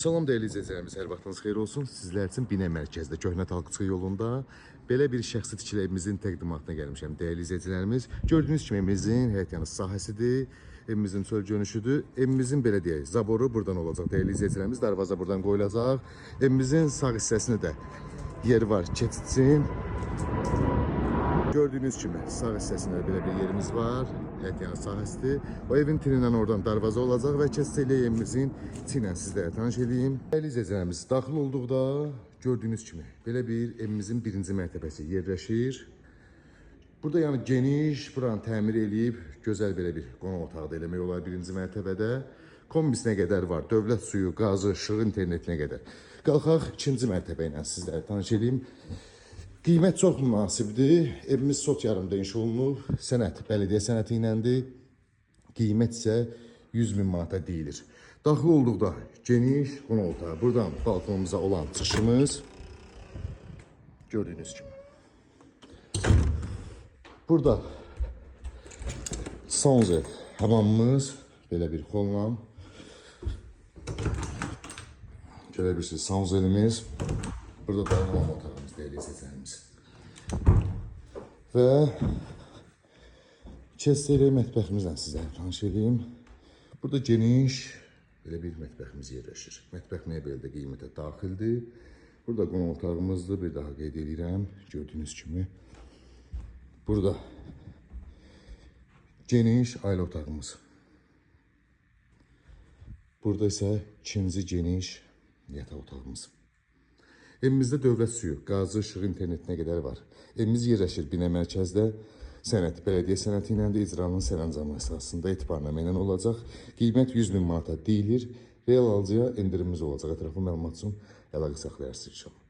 Salam dəyərli izləyicilərimiz, hər vaxtınız xeyir olsun. Sizlər üçün Binə mərkəzdə Köhnə Talqıçı yolunda belə bir şəxsi tikili evimizin təqdimatına gəlmişəm dəyərli izləyicilərimiz. Gördüyünüz kimi evimizin həyət yanı sahəsidir, evimizin çöl görünüşüdür. Evimizin belə deyək, zaboru buradan olacaq dəyərli izləyicilərimiz, darvaza buradan qoyulacaq. Evimizin sağ hissəsində də yeri var keçid üçün. Gördüyünüz kimi sağ hissəsində belə bir yerimiz var. Həyət yanı sahəsidir. O evin tinindən oradan darvaza olacaq və keçid eləyək evimizin içi ilə sizlərə tanış edeyim. Dəyərli izləyicilərimiz, daxil olduqda gördüyünüz kimi belə bir evimizin birinci mərtəbəsi yerləşir. Burada yəni geniş, buranı təmir eləyib gözəl belə bir qonaq otağı da eləmək olar birinci mərtəbədə. Kombisinə qədər var, dövlət suyu, qazı, işığı, internetinə qədər. Qalxaq ikinci mərtəbə ilə sizlərə tanış edeyim. Qiymət çox münasibdir. Evimiz sot yarımda inşa olunub. Sənəd bələdiyyə sənəti iləndir. Qiymət isə 100 min manata deyilir. Daxil olduqda geniş qonaq otağı. Buradan balkonumuza olan çıxışımız gördüyünüz kimi. Burada sanzel hamamımız belə bir xolla. Görə bilirsiniz sanzelimiz. Burada da hamam otağımız dəyərli izləyicilərimiz. Və keçsək mətbəximizlə sizləri tanış edeyim. Burada geniş belə bir mətbəximiz yerləşir. Mətbəx mebeli də qiymətə daxildir. Burada qonaq otağımızdır. Bir daha qeyd edirəm. Gördüyünüz kimi. Burada geniş ailə otağımız. Burada isə ikinci geniş yataq otağımız. Evimizdə dövlət suyu, qazı, işığı, internetinə qədər var. Evimiz yerləşir Binə mərkəzdə. Sənəd bələdiyyə sənəti ilə də icranın sərəncamı əsasında etibarnamə ilə olacaq. Qiymət 100 min manata deyilir. Real alıcıya endirimimiz olacaq. Ətraflı məlumat üçün əlaqə saxlayarsınız inşallah.